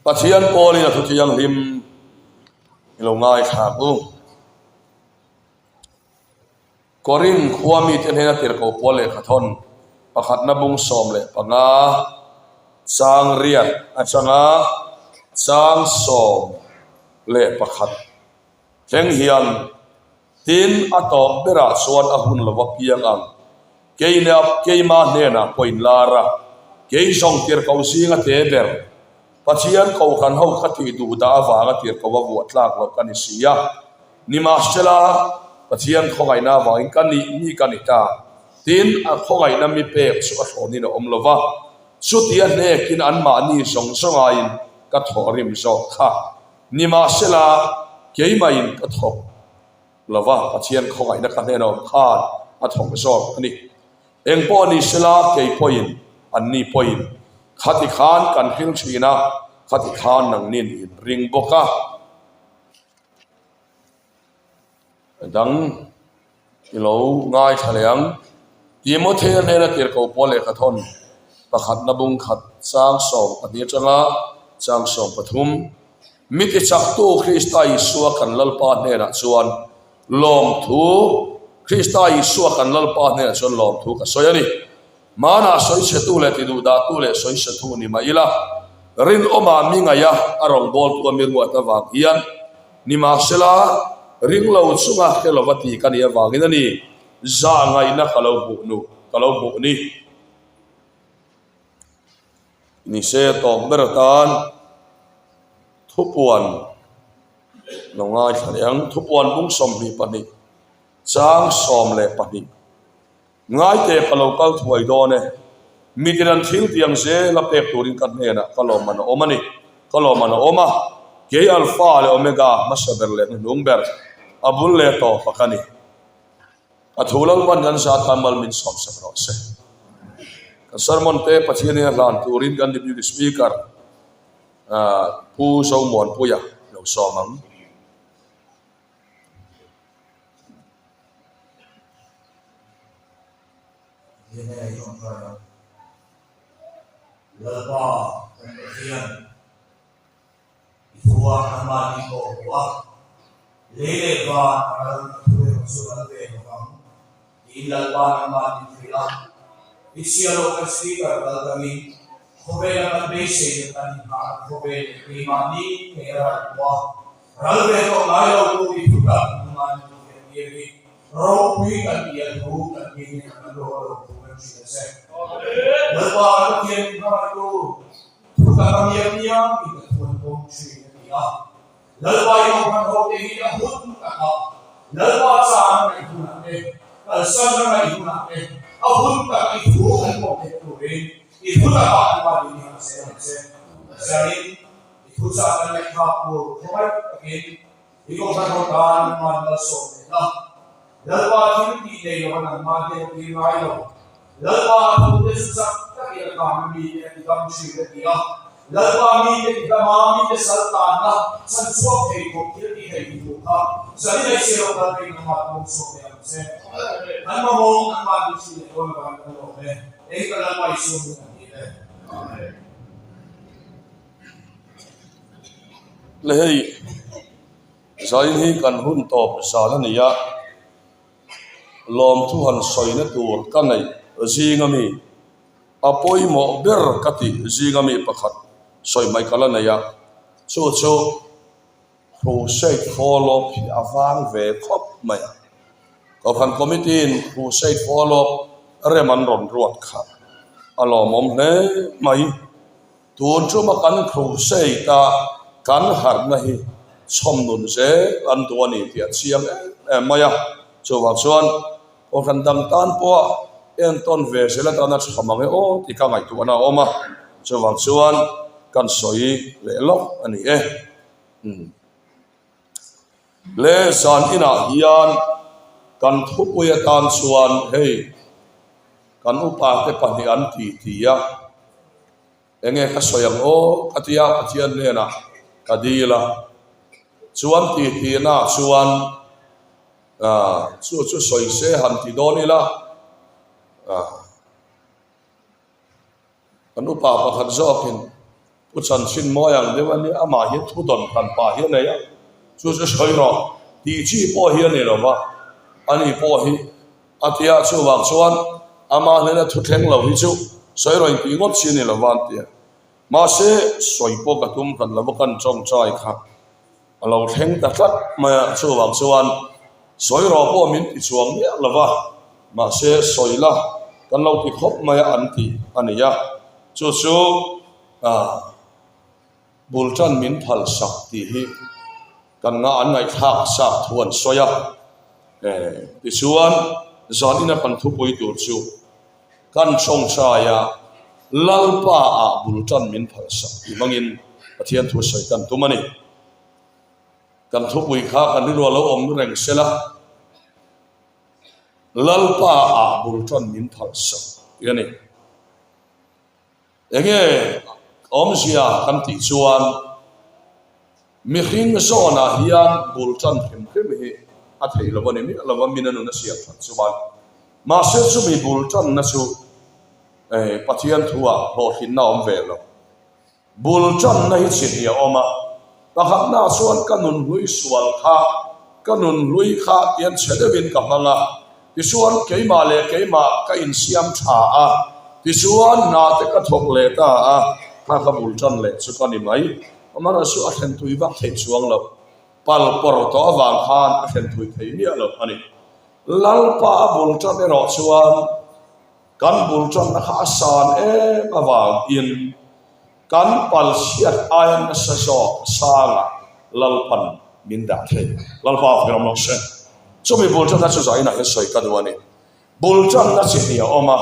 Pathian pawlin a thu thianghlim i lo ngaithlak u. Korin khua mite hnena tirhkoh pawl lehkha thawn pakhatna bung 15 chang riat atanga chang 11 thleng hian tin a tawp berah chuan a hun lova piang ang. Keina keima hnenah pawh inlar a, kei zawng tirhkoh zinga te ber Pathian kohhran ho ka tih duh dah avanga tirhkoh a vuah tlak loh ka ni si a. Nimahsela, Pathian khawngaihna avangin ka nih mi ka ni ta. Tin, a khawngaihna mi pek chu a hrawnin a awm lo va, chutia hnekin anmahni zawng zawngain ka thawhrim zawk kha. Nimahsela, keimahin ka thawk lo va, Pathian khawngaihna ka hnena awm khan a thawk zawk a ni. Eng pawh ni sela, kei pawhin, anni pawhin, khati khan kan hring thin a, khati khan nangnin in ring bawk a. Dang i lo ngaithla leh ang. Timothea hnena tirhkoh pawl lehkha thawn pakhatna bung khat chang 12 atanga chang 13, Mi tichaktu Krista Isua kan Lalpa hnenah chuan Lawmthu, Krista Isua kan Lalpa hnenah chuan lawmthu ka sawi a ni. Hmanah sawi chhetu leh tiduhdahtu leh sawi sethu ni mah ila, rinawmah mi ngaih a, a rawngbawltu a mi ruat avang hian nimahsela ringlo chunga hre lova ti ka nih avangin a ni, zah ngaihna ka lo hmuh nu, ka lo hmuh ni. Nise tawp ber atan thupuan lo ngaithla leh ang. Thupuan bung 22 chang 12 Ngaite ka lo kal thuai dawn e. Mitin an thil tiang zel a pek turin ka hnenah ka lawmman a awm a ni. Ka lawmman a awm a, kei Alpha leh Omega hmasa ber leh hnuhnung ber, a bul leh tawp a ka ni. A thu Lalpan kan zat khan mal min sawm sak rawh se. Kan sermon te Pathianin a hlan turin kan Deputy Speaker Pu Zomuanpuia lo sawm ang. Lalpa kan Pathian. I thua anmahni pawh hmu a, lei leh van a ral ka thu erawh chu ral ve lo vang, tiin Lalpa'n anmahni hrilh a. I chhia loh kan speaker kal tangin khawvela kan beiseina kan inghahna khawvel leh keimahni ngei a ral hmu a, ral ve tawh ngai lo tu i thu tak nangmahni thiam tir hi ropui kan ti a thu kan hming in kan rawh a lo thu kan hrilh a che. Lalpa kan Pathian min hmangaihtu. Thu tak a miam miam in ka thuan pawm thin a ti a. Lalpa i awm ho te hi a hun tak a, Lalpa chan a ngaih hunah te, kalsan a ngaih hunah te, a hun tak i thu kan pawm theih turin i thu takah an mahni ni ang zel ang che. Zanin i thu chah kan ngaihthlak tur khawngaih takin i kohhran ho tan an man malsawm leh la. Lalpa thil tih nei lo a nangmah te ho tir ngai lo. Lalpa a thute chu chak takin a kang a mite a tidam thin a ti a. Lalpa mite tidam a, mite sal tanna chhan chhuak thei khawp thil ti thei ti duh kha zanin a chhiar awk lalpa in nangmah pawm chhuak leh ang che. An mamawng an mahni thin leh dawn avangin kan lawm e. Eng ka Lalpa Isua hming kan ti e. Amen. Le hei. Zain hi kan hun tawp zan a ni a, lawmthu han sawina tur ka neih zing ami, a pawimawh ber ka tih zing ami pakhat sawi hmai ka la nei a, chu chu Crusade follow up hi a vang ve khawp mai a. Kohhran Committee in Crusade follow up rem an rawn ruat kha a lawmawm hle mai. Tun tuma kan crusade a kan harhna hi chhawm nun zel an duh a ni tih a chiang em em mai a. Chuvang chuan Kohhran dang tan pawha entawn ve zel atana tha mang e aw tih ka ngaihtuahna a awm a. Chuvang chuan kan sawi leh lawk a ni e. Le zan inah hian kan thupui atan chuan hei kan upa te pahnih an ti ti a. Enge ka sawi ang aw ka ti a, Pathian hnenah ka dil a. Chuan ti tihna chuan chu chu sawi se han ti dawn ila, kan upa pakhat zawkin. Pu Chanchin mawi ang deuh a nia, amah hian thu dawn hran pah hi a nei a, chu chu sawi rawh tih chi pawh hi a ni lo va, ani pawh hi a ti a, chuvang chuan amah hnena thu thleng lo hi chu sawi rawh intih ngawt chi a ni lo va an ti a. Mahse, sawi pawh ka tum hran lo va, kan tawngtai kha a lo thleng ta tlat mai a, chuvang chuan sawi rawh pawh min ti chuang miah lo va, mahse sawi la kan lo ti khawp mai a an ti a ni a, chu chu ah bul tan min phal sak tih hi kan nga an ngaihthlak sak thu an sawi a, eh tichuan zan ina kan thupui tur chu Kan tawngtaia Lalpa ah bul tan min phalsak tih hmangin Pathian thu sawi kan tum a ni. Kan thupui kha kan rilru a lo awm reng sela, Lalpa ah bul tan min phalsak tih a ni. Enge awmzia kan tih chuan mihring zawnah hian bul tan hrim hrim hi a theih lo a ni miah lo a, min a nun a siam that chuan. Mahse chumi bul tanna chu Pathian thuah hlawhtlinna a awm ve lo. Bul tanna hi chi hnih a awm a, pakhatnaah chuan ka nun hlui sual kha, ka nun hlui kha tian chhe deuhin ka hmang a, tichuan keimah leh keimah ka insiam tha a, tichuan hna te ka thawk leh ta a, kha ka bul tan leh chu ka ni mai. Amaherawhchu a thlen tui vak theih chuang loh, pal pawr tawh avang khan a thlen tui thei miah loh a ni. Lalpa a bul tan erawh chuan Kan bul tanna kha a san em avangin kan pal chhiat aia nasa zawk sangah Lalpan min dah thei. Lalpa a hrilh awm lo se. Chumi bul tanna chu zainah hian sawi ka duh a ni. Bul tanna chi hnih a awm a,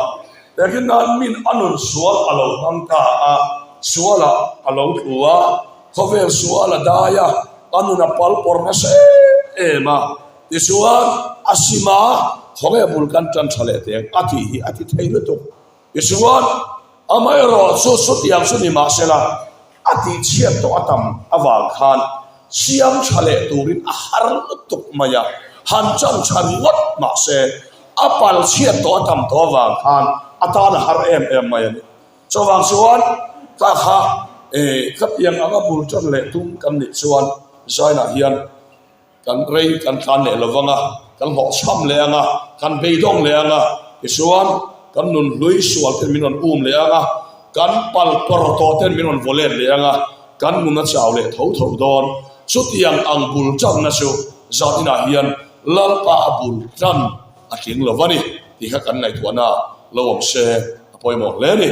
tehkhin nan min a nun sual a lo hmang ta a, sualah a lo tlu a, khawvel sual a dai a, a nun a pal pawr nasa em em a. Tichuan, a sim a, khawnge bul kan tan tha leh teng a tih hi a ti thei lutuk. Tichuan, amaherawh chu chutiang chu ni mah sela, a tih chhiat tawh a tam avang khan siam tha leh turin a har lutuk mai a, han chan tha ringawt mah se, a pal chhiat tawh a tam tawh avang khan a tan a har em em mai a ni. Chuvang chuan, ka kha khatiang anga bul tan leh tum kan nih chuan Zainah hian, Kan rei kan tlan leh lo vang a, kan hlawhchham leh ang a, kan beidawng leh ang a, tichuan kan nun hlui sual ten min rawn um leh ang a, kan pal pawr tawh ten min rawn vaw let leh ang a, kan nun a chau leh tho tho dawn. Chutiang ang bul tanna chu zan inah hian Lalpa a bul tan a tling lo va ni tih kha kan ngaihtuahna lo awm se a pawimawh hle a ni.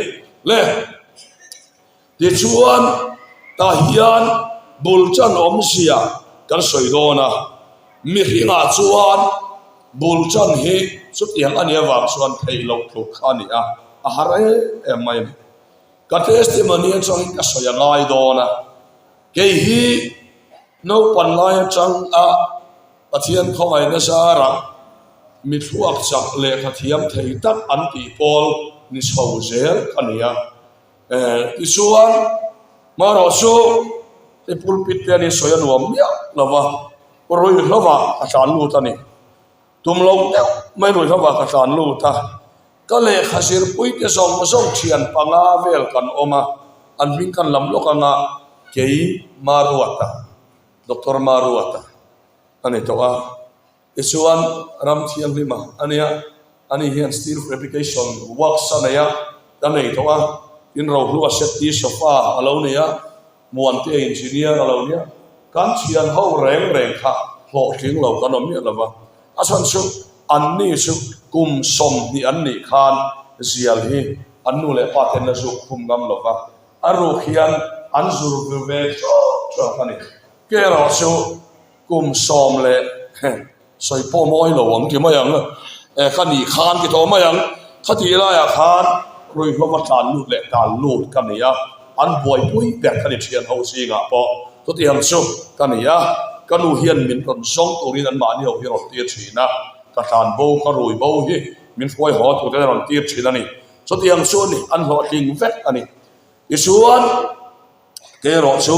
Le. Tichuan, tah hian bul chan awmzia kan sawi dawn a, mihringah chuan bul chan hi chutiang a nih avang chuan theih loh tluk kha a ni a, a har em em mai a ni. Ka testimony atangin ka sawi a ngai dawn a, kei hi naupan lai atanga Pathian khawngaihna zarah mi thluak chak lehkha thiam thei tak an tih pawl ni chho zel ka ni a. Tichuan, hmarawh chu i pulpit te ani sawi a nuam miah lo va, ruihhlovah ka tlan lut a ni. Tum lo deuh mai ruihhlovah ka tlan lut a, ka lehkha zirpui te zawng zawng thian panga vel kan awm a, an hming kan lam lawk anga kei Maruata, Doctor Maruata a ni tawh a. Tichuan, ram thianghlima a nia, ani hian steel fabrication works a nei a, ka nei tawh a, tin rohlu a settee sofa a lo nei a, Muantea engineer a lo nia, kan thian ho reng reng kha hlawhtling lo kan awm miah lo va, a chhan chu anni chu kum 20 an nih khan zial hi an nu leh pa ten la zuk khum ngam lo va, a ruk hian an zur ve ṭawk ṭawk a ni. Kerawh chu Kum sawm leh sawi pawh mawi lo ang ti mai ang, e ka nih khan ti tawh mai ang, khatih laiah khan ruihhlawma tlan lut leh tal lut ka ni a, an buaipui ber ka ni thian ho zingah pawh chutiang chu ka ni a, ka nu hian min rawn zawng turin anmahni ho hi rawn tir thin a, ka tlan bo ka rui bo hi min hruai haw tur ten a rawn tir thin a ni, chutiang chu a ni, an hlawhtling vek a ni. Tichuan. Kei erawh chu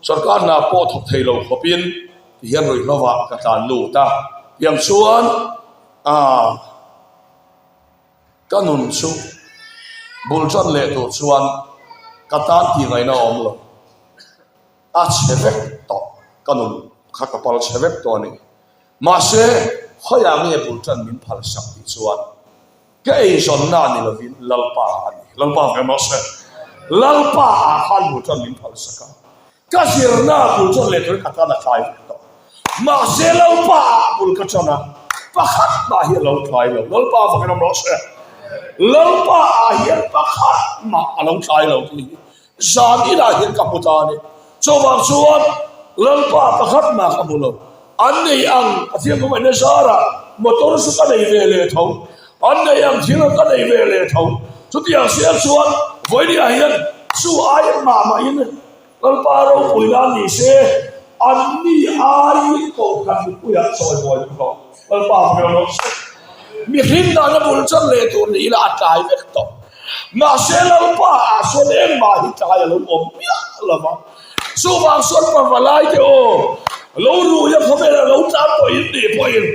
sorkar hna pawh thawk thei lo khawpin ti hian ruihhlovah ka tlan lut a, tiang chuan aah ka nun chu bul tan leh tur chuan. Ka tan tih ngaihna a awm lo. A chhe vek tawh. Ka nun kha ka pal chhe vek tawh a ni. Mahse, khawiah nge bul tan min phal sak tih chuan ka eizawnna ni lovin Lalpa a ni. Lalpa ve mah se, Lalpa ah khan bul tan min phal sak a. Ka zirna bul tan leh turin ka tan a tlai vek tawh. Mahse, Lalpa ah bul ka tan a, pakhat mah hi a lo tlai lo. Lalpa vakin awm rawh se. Lalpa ah hian pakhat mah a lo tlai lo tih hi Zan inah hian ka hmu ta a ni. Chuvang chuan Lalpa pakhat mah ka hmu lo. An nei ang Pathian ka ngaihna zarah motor chu ka nei ve leh tho. An nei ang thil ka nei ve leh tho. Chutiang sial chuan vawinia hian chu ai mah mahin Lalpa ropui nan ni se, anni aiin kohhran mipuiah chawimawi duh lo. Lalpa hmel rawh se. Mihring dana bul chan leh tur ni ila a tlai vek tawh. Mahse Lalpa ah chuan engmah hi tlai a lo awm miah lo va. Chuvang chuan pavalai te aw, lo rui a khawvel a lo tlan tawh in nih pawhin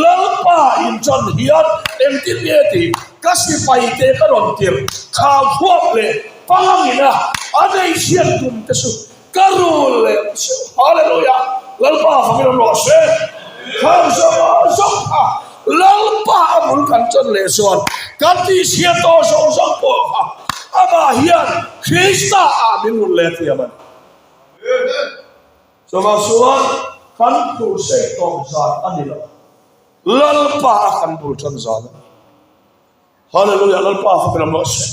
Lalpa in chan hian engtin nge tih ka sipai te ka rawn tirh khau khuap leh pangangin a a neihchhiat tum te chu Ka rul leh chu Hallelujah Lalpa fakin awm rawh se. Khang zawng zawng kha Lalpa a bul kan chan leh chuan kan tihchhiat tawh zawng zawng pawh kha amah hian Krista ah min rul leh thiam a ni. Chuvang chuan kan crusade tawp zan a ni lo, Lalpa a kan bul tan zan a ni. Hallelujah Lalpa fak ram rawh se.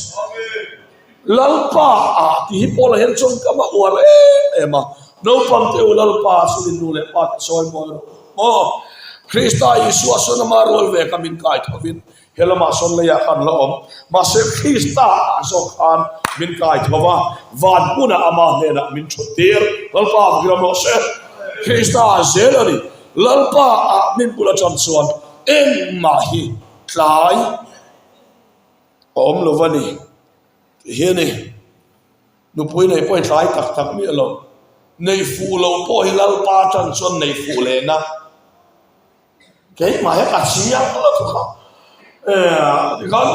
Lalpa a tih hi Paula hian chuan ka mah uar em em a. Naupang te u Lalpa chu in nu leh pa te sawi mawi rawh u. Maw Krista Isua sawn ama rual ve kha min kai thovin he lamah sawn leiah khan la awm. Mahse Krista ah zawk khan min kai tho va, van hmunah ama hnenah min thut tir. Lalpa fak ram rawh se. Krista ah zel a ni. Lalpa ah min bul atang chuan engmah hi Tlai a awm lo va ni tih hi a ni. Nupui nei pawh hi tlai tak tak miah lo. Nei fuh lo pawh hi Lalpa tan chuan nei fuh lehna keimah hi ka chiang lo kha. Tikhan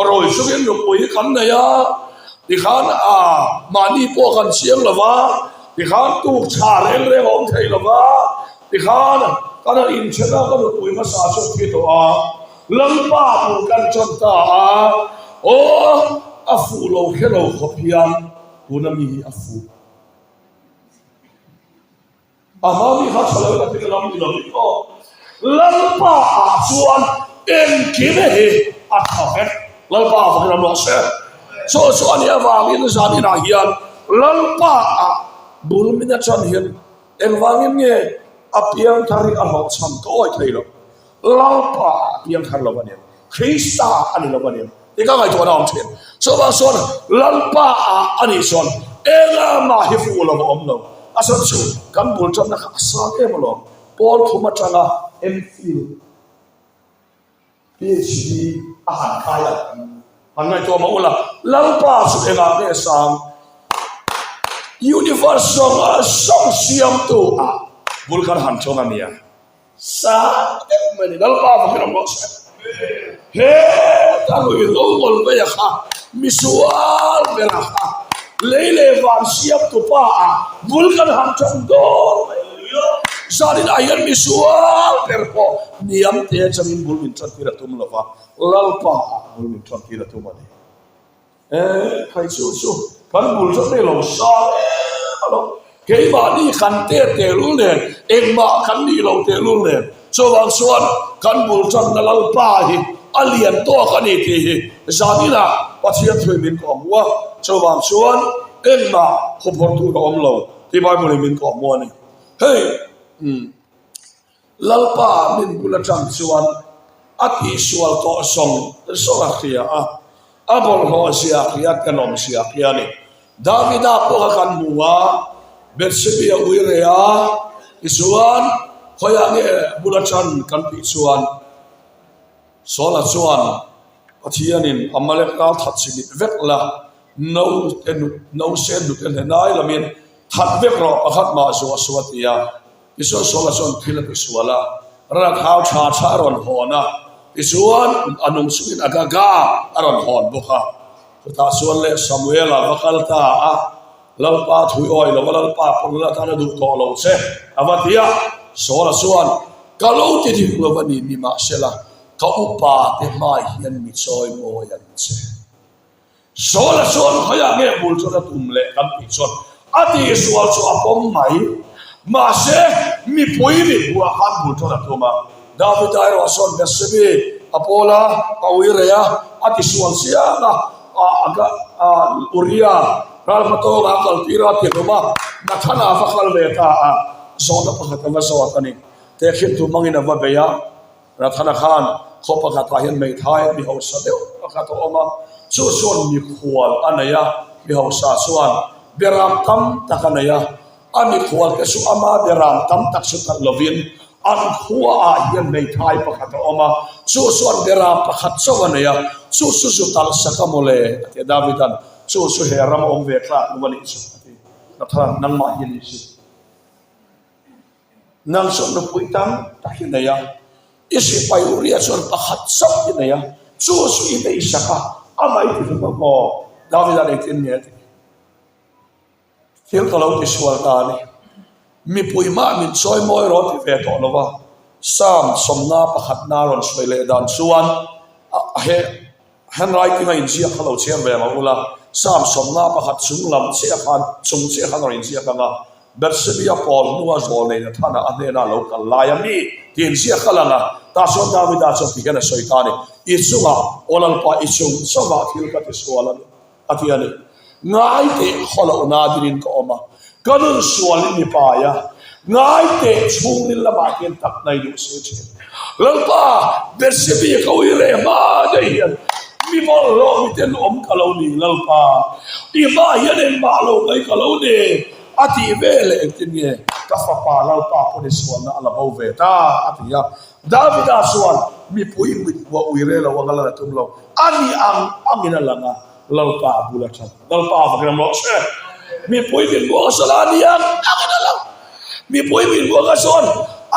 rawi chungin nupui hi kan nei a, tikhan mahni pawh kan chiang lo va, tikhan tuk tha reng reng a awm thei lo va. Tikhan kan han inthen a, ka nupui hmasa chu a thi tawh a, Lalpa bul kan chan ta a, aw a fuh lo hre lo khawp hian tuna mi hi a fuh. A hma mi kha tha lo in a thil a lam ni lo in aw. Lalpa ah chuan engkim hi a tha vek. Lalpa avangin ram rawh se. Chu chu a nih avangin zan inah hian Lalpa ah bul min a chan hian Engvangin nge a piangthar hi a hlawhchham ka awi thei lo. Lalpa a piangthar lo a nia, Krista a ni lo a nia tih ka ngaihtuahna a awm thin. Chuvang chuan Lalpa ah a nih chuan engah hi fuh lo a awm lo. A chhan chu kan bul tanna kha a sang em alawm. Paul thum atanga Enfield. PHD a han khai a, han ngaihtuah mah ula, Lalpa chu engah nge sang? Universe zawng zawng siamtu ah bul kan han tawn a nia. Sang deuh mai a ni, Lalpa vangin awm rawh se. Heta lui lo ngawl mai a kha, misual bera kha, lei leh van siamtu pa ah bul kan han tawn dawn mai a ni. Zanin ah hian misual ber pawh Hniam te atangin bul min tan tir a tum lova, Lalpa ah bul min tan tir a tum a ni. Eh, khai chu chu kan bul chu ni lo sang em a lo. Keimahni kan te tehlul nen, engmah kan nih lo tehlul nen, chuvang chuan kan bul tanna Lalpa hi a lian tawk a ni tih hi zaninah Pathian thui min kawhhmuh a, chuvang chuan engmah khawphawrh tur a awm lo tih Bible in min kawhhmuh a ni. Hei, umm. Lalpa min bul atang chuan a tihsual tawh zawng zawng a hria a, a bawlhhlawh zia hria tenawm zia hria a ni. Davida pawh kha kan hmu a, Bethsebi a ui reh a, tichuan khawiah nge bul atan kan tih chuan Saula chuan Pathianin Amalek ral that chimit vek la, no te nut, no sen nute hlenai lamin that vek rawh pakhat mah zuah suh a ti a. Tichuan Saula chuan thil a ti sual a, ral thau tha tha a rawn hawn a, tichuan a nung chungin Agaga a rawn hawn bawk a. Chutah chuan leh Samuela va kal ta a, Lalpa thui awi lo va, Lalpa pawn lal atan a duh tawh lo che, a va ti a. Saula chuan, Ka lo ti dik lo a ni, nimahsela, ka upa te hmai hian mi chawi mawi an che. Saula chuan khawiah nge bul chuan a tum leh kan tih chuan a tihsual chu a pawm mai. Mahse, mipui mipua khan bul chuan a tum a. Davida erawh sawn Bethsebi a pawl a, a ui rei a, a tisual chiang a, a Uria ral hmatawnga a kaltir a, a tihlum a, Nathana a va kal ve ta a, zawhna pakhat a va zawt a ni. Tehkhin thu hmangin a va bei a. Nathana khan khaw pakhatah hian hmeithai mi hausa deuh pakhat a awm a, chu chuan mikhual a nei a, mi hausa chuan beram tam tak a nei a, a mikhual te chu ama beram tam tak chu talh lovin an khuaah hian hmeithai pakhat a awm a, chu chuan beram pakhat chauh a nei a, chu chu zu talh sak a mawle a ti a, Davida'n chu chu he ram a awm ve tlak lo a nih chu a ti, Nathana'n nangmah hi a ni si. Nang chuan nupui tam tak i nei a, i sipai Uria chuan pakhat chauh i nei a, chu chu i nei sak a, amah i ti hlum ang aw, Davida engtin nge a ti? Thil ka lo ti sual ta a ni. Mipui mah min chawi mawi rawh ti ve tawh lo va, Psalm sawmna pakhatna rawn sawi leh dan chuan a he Handwriting a inziak kha lo chhiar ve ang ula, Psalm sawmna pakhat chung lam chiah khan chung chiah khan a rawn inziak ang a, Bersebi-a pawl hnua zawl nei Nathana a hnena lo kal lai a mi tih inziak kha lang a, tah chuan Davida chuan ti hian a sawi ta a ni, I chungah, aw Lalpa, i chung chauhah thil ka tisual a ni. A ti a ni. Ngai teh khawlohna dingin ka awm a, ka nun sual i mipai a, ngai teh chhungril lamah hian takna i duh se thin. Lalpa, Bethsebi ka ui reh hma daih hian mi bawlhhlawh mi tenawm ka lo ni, Lalpa, i hmaah hian engmah lo mai ka lo ni, a tih ve leh engtin nge ka fapa Lalpa pawn i sualna a la bo ve ta, a ti a. Davida chuan mipui mithmuh a ui reh lo anga lan a tum lo. A ni ang angin a lang a, Lalpa a bul a that. Lalpa a vakin a mawh che. Mipui mithmuh a sawn a ni ang angin a lang. Mipui mithmuh a sawn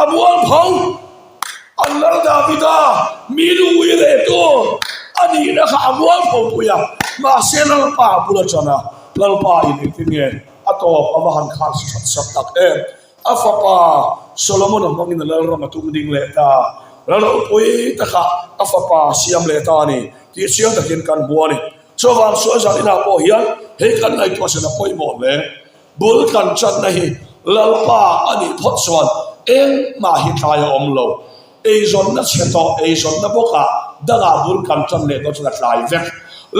a mual pho. An Lal Davida mi lu ui reh tu a nihna kha a mual pho pui a. Mahse Lalpa a bul a tan a, Lalpa in engtin nge a tawp a va han khar that sak tak em. A fapa Solomon-a hmangin a lalram a tum ding leh ta. Lal ropui takah a fapa a siam leh ta a ni tih chiang takin kan hmu a ni. Chuvang sual zan inah pawh hian hei kan ngaihtuah sen a pawimawh hle. Bul kan channa hi Lalpa a nih phawt chuan engmah hi tlai a awm lo. Eizawnna chhe tawh, eizawnna bawkah dangah bul kan chan leh dawn chuan a tlai vek.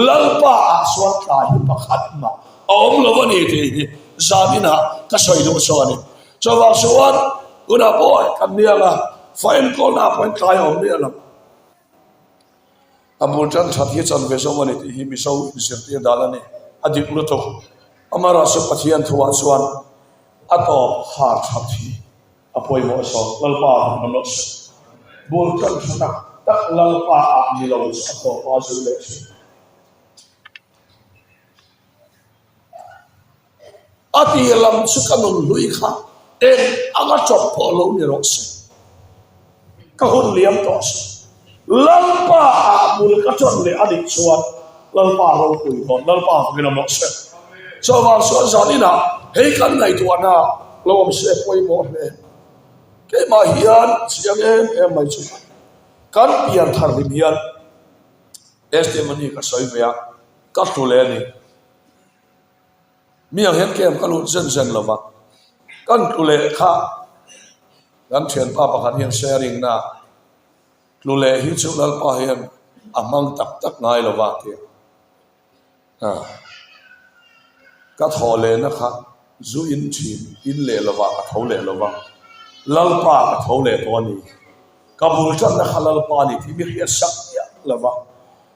Lalpa ah chuan tlai hi pakhat mah a awm lo a ni tih hi zan inah ka sawi duh chu a ni. Chuvang chuan tunah pawh kan ni ang a, fa enkawlnaah pawhin tlai a awm miah lo. A bul tan that hi chanve zawng a ni tih hi Mizo inzirtir dan a ni. A dik lutuk. Amaherawhchu Pathian thuah chuan a tawp har that hi a pawimawh zawk. Lalpa a hun rawh se. Bul tan tha tak tak Lalpa ah ni lo chu a tawp a zui leh thin. A tir lam chu ka nun hlui kha eng anga chawp pawh lo ni rawh se. Ka hun liam tawh se. Lalpa ah bul ka ṭan leh a nih chuan Lalpa ropui dawn, Lalpa fakin awm rawh se. Chuvang chuan zan inah hei kan ngaihtuahna lo awm se pawimawh hle. Keimah hian chiang em em mai chu kan pian thar hlim hian testimony ka sawi ve a, ka hlu leh a ni. Mi ang hian kem ka lut zen zen lo va, kan tlu leh kha kan thianpa pakhat hian sharing na tlu leh hi chu Lalpa hian a hmang tak tak ngai lo va tia. Ka thaw lehna kha zu in thin in leh lo va ka tho leh lo va, Lalpa ka tho leh tawh a ni. Ka bul tanna kha Lalpa a ni tih mi hriat sak miah lo va.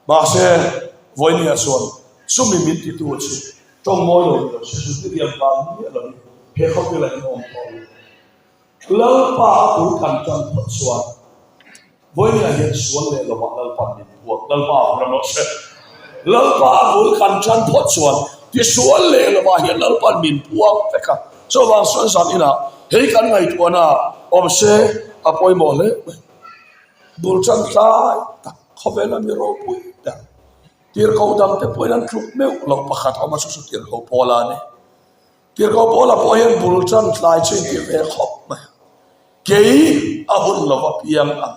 Mahse, Vawinia chuan chumi min titu chu tawng mawi lo ni lo se, zu tiriam vang miah lovin he khawpila in awm tawh lo. Lalpa a bul kan tan phawt chuan Vawinia hian sual leh lovah Lalpa'n min phuak. Lalpa a bul a nawh se. Lalpa a bul kan tan phawt chuan tisual leh lovah hian Lalpa'n min phuak vek a. Chuvang chuan zan inah hei kan ngaihtuahna awm se a pawimawh hle mai. Bul tan tlai tak khawvela mi ropui ber. Tirhkoh dangte pawhin an tluk meuh loh pakhat awm a, chu chu Tirhkoh Paula a ni. Tirhkoh Paula pawh hian bul tan tlai chu inti ve khawp mai a, kei a hun lo va piang ang.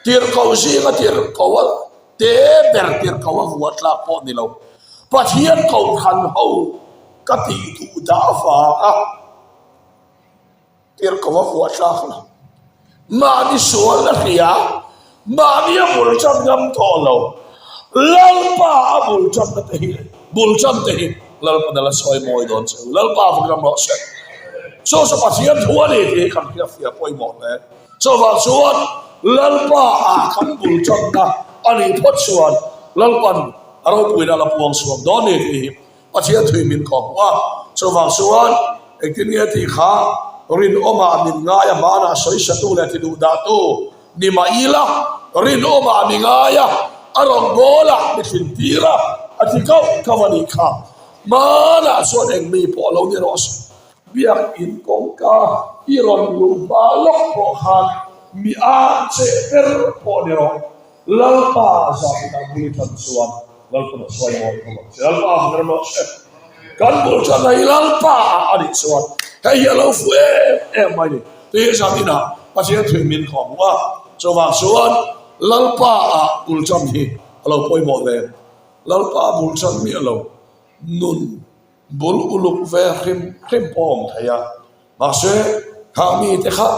Tirhkoh zinga tirhkoh a te ber tirhkoh a vuah tlak pawh ni lo. Pathian kohhran ho ka tih duh dah avanga Tirhkoh a vuah tlak lo. Mahni sual a hria, mahni a bul tan ngam tawh lo. Lalpa a bul tanna te hi, bul tan te hi Lalpan a la sawi mawi dawn che u. Lalpa vang ram rawh se. Chu chu Pathian thu a ni tih hi kan hriatfiah pawimawh hle. Chuvang chuan Lalpa ah kan bul tanna a nih phawt chuan Lalpan a ropuina a la puang chhuak dawn ni tih hi Pathian thui min kawp a, chuvang chuan engtin nge tih kha rinawmah min ngai a, hmanah sawisatu leh ti duh dahtu ni mah ila, rinawmah mi ngai a, a rawn bawl a, mi thin tir a, a ti kauh kauh a nih kha. Hmanah chuan eng mi pawh lo ni rawh se, biakin kawngka i rawn luh hma lawk pawh khan mi ang cheh ber pawh ni rawh. Lalpa zahpinah bul i tan chuan Lalpan a sawi mawi tho ang che. Lalpa a ram rawh se. Kan bul tan hi Lalpa ah a nih chuan hei hi a lo fuh em em mai ni. Tih hi zaninah Pathian thuin min khawm hmu a, chuvang chuan Lalpa ah bul tan hi a lo pawimawh hle. Lalpa bul tan miah lo nun bul uluk ve hrim hrim pawh a awm thei a. Mahse, khang mite kha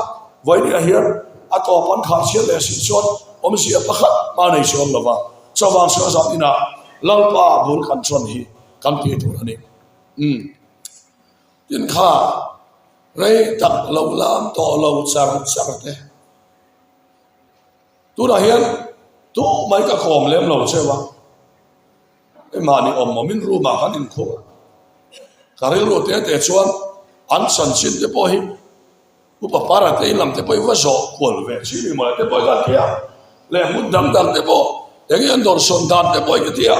vawinia hian a tawp an khah chhiat leh si chuan awmzia pakhat hma nei chuang lo va, chuvang chuan zan inah Lalpa bul kan chuan hi kan tih tur a ni. Umm. Tin kha rei tak lo lam tawh lo char char te. Tunah hian tu mai ka kawm lem lo cheu a. Hei awm awmin room ah kan inkhur a, ka rilru te te chuan an chanchin te pawh hi Upa Para te in lam te pawh hi va zawh kual ve chi ni mawle te pawh hi ka ti a, leh hmun dang dang te pawh eng nge an dawrsawn dan te pawh hi ka ti a,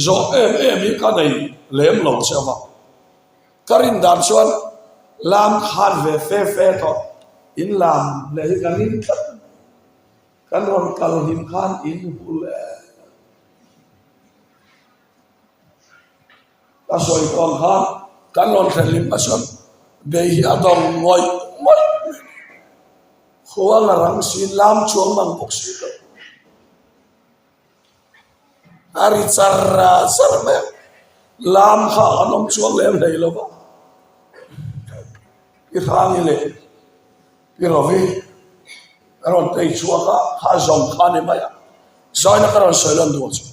zawh em em hi ka nei lem lo cheu a. Ka rin dan chuan lam khan ve fe fe tawh in lam leh hi ka ring tlat a ni. Kan rawn kal hlim khan in hmu leh. Ka sawi tawn khan kan rawn thlen hlim a chuan bei hi a dawng ngawih ngawih mai. Khua la rang si lam chuang mang bawk si lo. A ri char char mai a, lam kha an awm chuang lem hlei lo va. I hrangi leh i Rovi ka rawn tei chhuak a, kha zawng kha a ni mai a, zaina ka rawn sawi lan duh ang chu.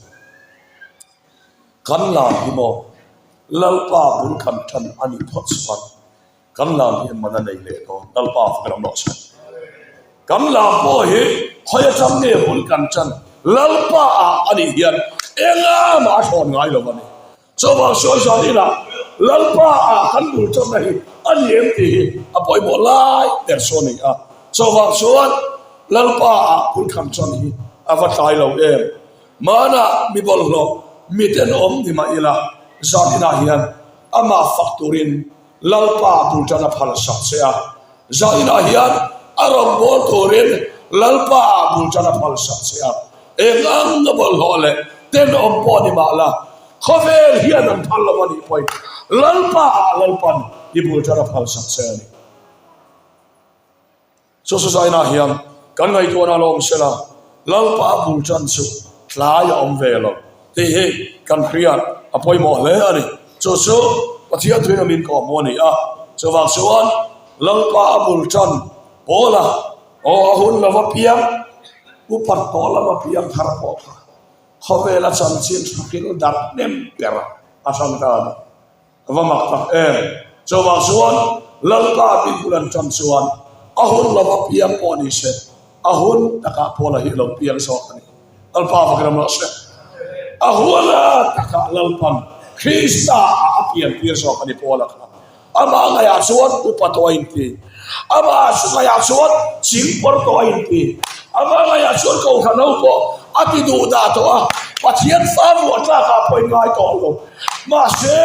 Kan lam hi maw Lalpa bul kan tan a nih phawt chuan kan lam hian man a nei leh dawn, Lalpa fak ram rawh se. Kan lam pawh hi khawi atang nge bul kan tan Lalpa ah a nih hian engah mah a thlawn ngai lo a ni. Chuvang sawi zan inah Lalpa ah kan bul tanna hi a ni em tih hi a pawimawh lai ber chu a ni a. Chuvang chuan Lalpa ah bul kan tan hi a va tlai lo em. Hmanah mi bawlhhlawh mi tenawm ni mah ila zan inah hian amah fak turin Lalpa bul tan a phal sak che a. Zan inah hian a rawngbâwl turin Lalpa bul tan a phal sak che a. Eng ang a bawlhhlawh leh tenawm pawh ni mah la, khawvel hian an phal lo a nih pawhin Lalpa ah Lalpan i bul tan a phal sak che a ni. Chu Suzaina hian kan ngaihtuahna lo awm sela, Lalpa bul tan chu tlai a awm ve lo tih hi kan hriat a pawimawh hle a ni. Chu chu Pathian thuin a min kawhhmuh a ni a, chuvang chuan Lalpa a bul tan pawla aw a hun lova piang, upat tawh lama piang thar pawh kha khawvela chanchin tha kil darh hnem ber a hrang ta a ni. A va mak tak em! Chuvang chuan Lalpa tih bul an tan chuan a hun lova piang pawh ni se, a hun takah Paula hi a lo piang zawk a ni. Lalpa va gram rawh se. A hun takah Lalpan Krista ah a pian tir zawk a ni Paula kha. Amah ngaiah chuan upa tawh a inti. Amah ngaiah chuan chingpawr tawh a inti. Amah ngaiah chuan kohhran ho pawh a ti duh dah tawh a, Pathian fa vuah tlakah pawh in ngai tawh lo. Mahse,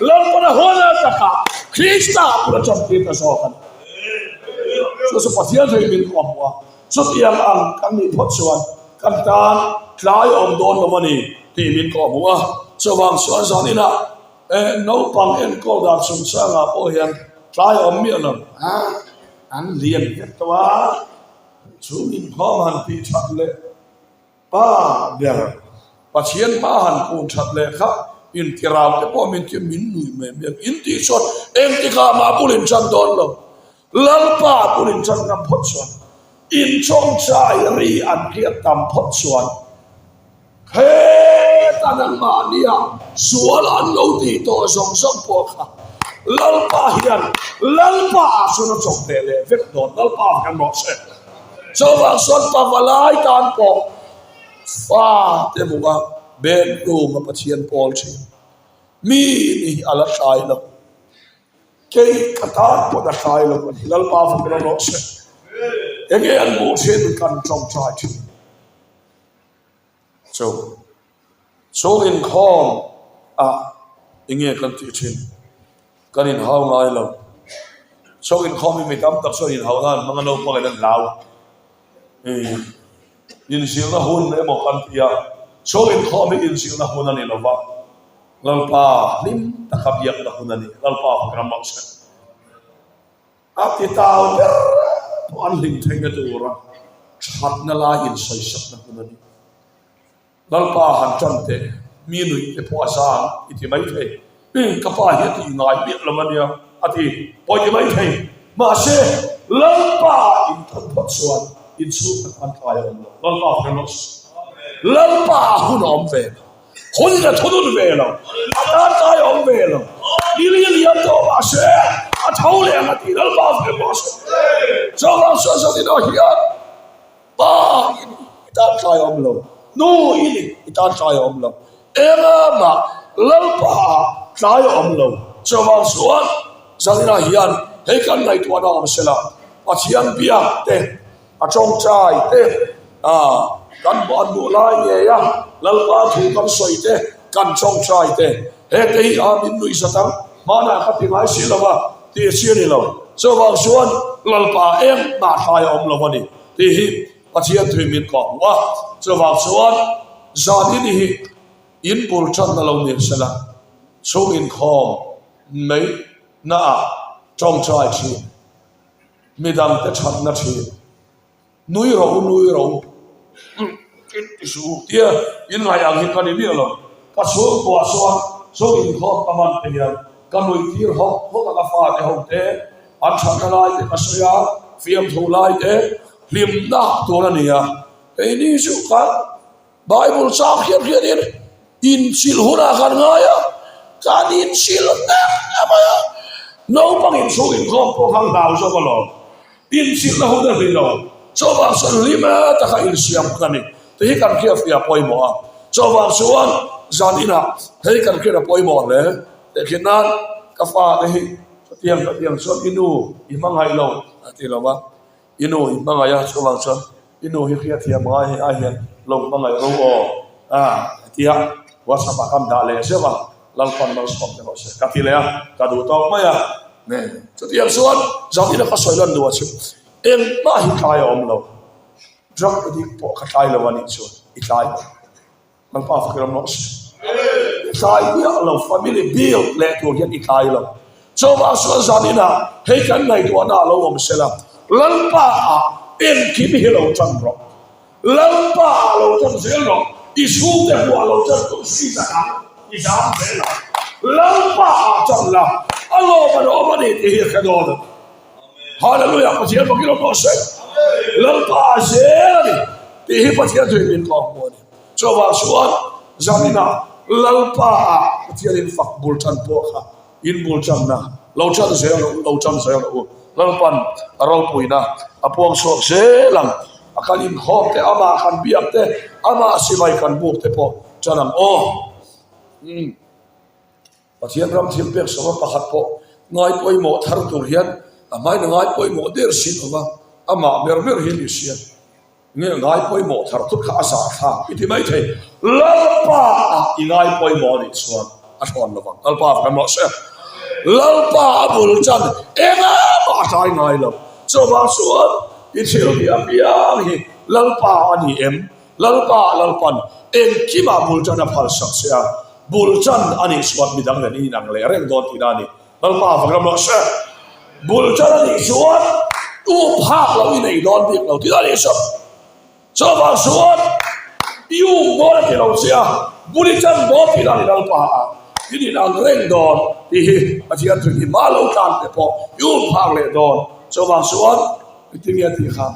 Lalpana huana takah Krista bula chantir ta zawk a ni. Chu chu Pathian thei min kawhhmuh a, chutiang ang kan nih phawt chuan. Kan tan tlai awm dawn lo a ni tih min kawhhmuh a. Chuvang chuan zaninah naupang enkawl dan chungchangah pawh hian tlai awm miah lo. An lian vek tawh a, chu inkhawm han tih that leh pa ber Pathian hma han kun that leh kha intirau te pawh min ti min nuih mai mai ang. In tih chuan engtikah mah bul in chan dawn lo. Lalpa bul in chan ngam phawt chuan inchawngchai ri an hriat tam phawt chuan Heta nangmahnia sual an lo tih tawh zawng zawng pawh kha Lalpa hian Lalpa ah chuan a chawk teh leh vek dawn. Lalpa kan rawh se. Chuvang chuan pavalai tan pawh fa te hmuh a bedroom a Pathian pawl thin. Mi ni hi a la tlai lo. Kei ka tan pawn a tlai lo a ni. Lalpa fak rawh se. Enge an hmuh thin kan tawngtai thin. Chu chhung inkhawm ah enge kan tih thin? Kan inhau ngai lo. Chhung inkhawm hi mi tam tak chuan inhau nan hmang a naupang in an hlau. Inzirna hun emaw kan ti a, chhung inkhawm hi inzirna hun a ni lo va, Lalpa hlim taka biakna hun a ni. Lalpa fak ram rawh se. A ti tau ber pawh an hlim theihna tura thatna lai insawisakna hun a ni. Lalpa han tan teh, mi nuih te pawh a zang i ti mai thei. Ka pa hi a tih ngai miah lo a nia a ti pawh i ti mai thei. Mahse, Lalpa in tan phawt chuan inchhung khat an tlai a awm lo. Lalpa hre rawh se. Lalpa hun a awm ve lo. Hun a thunun ve lo, a tan tlai a awm ve lo, ni li liam tawh mah se, a tho leh ang a tih Lalpa hmel mah se. Chuvang chuan zanin ah hian pa i ni, i tan tlai a awm lo, nu i ni, i tan tlai a awm lo, enga mah Lalpa ah tlai a awm lo. Chuvang chuan zanin ah hian hei kan ngaihtuahna awm sela, Pathian biak te, A tawngtai te, a kan an duh lai ngei a, Lalpa thu kan sawi te, kan tawngtai te, hete hi a min nuih zat ang, hmanah ka ti ngai si lo va, tih a chi a ni lo. Chuvang chuan Lalpa engmah hlai a awm lo a ni tih hi Pathian thui min kawh hmuh a. Chuvang chuan zan ini hi in bul tanna lo ni sela, chhung inkhawm mai naah tawngtai thin. Midangte thatna thin. Nui rawh u, nui rawh u. In ti suh u tia in ngaih ang hi ka ni miah lo. Ka chhungkuah chuan chu inkhawm ka man te hian ka nui tir hawk hawk a, ka fate ho te an thatna lai te ka sawi a, fiamthu lai te hlimna tur a ni a. Keini chu kan Bible chang hian hianin inchilh hunah kan ngai a, kan inchilh nek nek mai a, naupang inchhung inkhawm pawh kha hlau zawk alawm, inchilhna hun a hli lo, chuvang chuan hlim taka insiam hun a ni tih hi kan hriatfiah a pawimawh a, chuvang chuan zan inah hei kan hriat a pawimawh hle, tehkhin nan ka fate hi chutiang chutiang chuan i nu i hmangaih lo a ti lo va. I nu i hmangaih a, chuvang chuan i nu hi hriatthiam ngai hei ai hian lo hmangaih ro aw a ti a, WhatsApp ah kan dah leh zeuh a, Lalpan malsawm te rawh se ka ti leh a, ka duh tawk mai a, chutiang chuan Zalina ka sawi lan duh ah chu engmah hi tlai a awm lo, drug addict pawh ka tlai lo a nih chuan i tlai lo. Lalpa fak ram rawh se. I tlai miah lo, family build leh tur hian i tlai lo. Chuvang chuan zan inah hei kan ngaihtuahna a lo awm sela, Lalpa ah engkim hi lo tan rawh. Lalpa ah lo tan zel rawh. I chhungte hmuh ah lo tan tur si zan ah i zam zel ang. Lalpa ah tan la, a lawm an awm a ni tih hi a hre dawn a ni. Hallelujah Pathian fak ram rawh se. Lalpa ah zel a ni tih hi Pathian thuin min kawng hmuh a ni. Chuvang chuan zaninah Lalpa ah Pathianin fak bul tan pawh kha in bul tanna lo tan zel rawh u, lo tan zel rawh u. Lalpan a ropuina a puang chhuak zel ang. A kan inkhawm te, amah kan biak te, amah sipai kan buk te pawh tan ang aw. Umm. Pathian ram thil pek sawma pakhat pawh ngai pawimawh thar tur hian a hmain a ngai pawimawh der si lova, amah ber ber hi ni sia. Nge ngai pawimawh thar thut kha a zah thlak i ti mai thei. Lalpa ah i ngai pawimawh anih chuan a thawn lovang. Lalpa ah kan rawh se. Lalpa a bul chan engah mah a tlai ngai lo. Chuvang chuan i thil tih apiang hi Lalpa a ni em? Lalpa Lalpan engkimah bul tan a phalsak che a, bul tan a nih chuan midang nen i inang leh reng dawn tihna a ni. Lalpa vang ram rawh se. Bul tan a nih chuan u phak lo i nei dawn bik lo tihna a nih chu. Chuvang chuan i um dawn a ti lo che a, bul i tan dawn tihna a ni Lalpa a, i inang reng dawn tih hi Pathian thu hi mah lo tlan te pawh i um phak leh dawn. Chuvang chuan engtin nge a tih kha?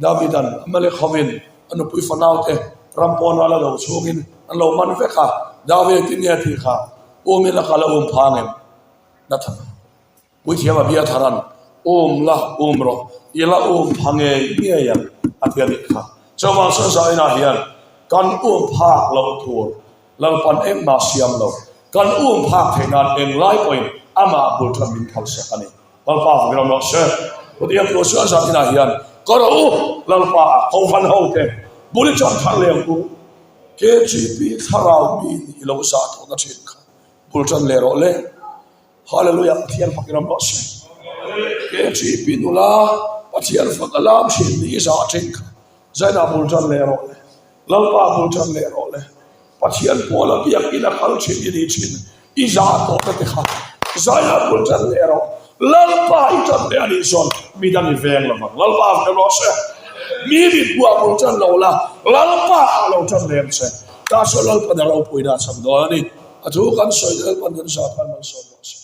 Davida'n Amalek hovin a nupui fanaute ram pawn ral a lo chhungin an lo man vek a, David engtin nge a tih kha? Um ila ka la um phang em? Nathan, Puithiam Abiathara'n, Um la, um rawh, i la um pha ngei ngei ang, a ti a nih kha. Chuvang chuan zainah hian kan um phak loh tur Lalpan engmah siam lo, kan um phak theih nan englai pawhin amah bul tan min phalsak a ni. Lalpa fak ram rawh se. Hetiang tur chuan zan inah hian ka rawh u, Lalpa ah Kohhran ho te bul i chan thar leh ang u. KGP thlarau mi nih i lo zah tawhna thin kha bul tan leh rawh le. Hallelujah Pathian fak ram rawh se. KGP nula Pathian fak a lam thin nih i zah thin kha zainah bul tan leh rawh le. Lalpa bul tan leh rawh le. Pathian pawl a biakin a kal thin i ni thin. I zah tawh ta te kha Zaia bul tan leh rawh. Lalpa i tan leh a nih chuan mi dang i veng lo vang. Lalpa a veng rawh se. Mi mitbuah bul tan lo la, Lalpa ah lo tan leh ang che. Tah chuan Lalpan a ropuina a chang dawn a ni. A thu kan sawi Lalpan kan zah khan malsawm rawh se.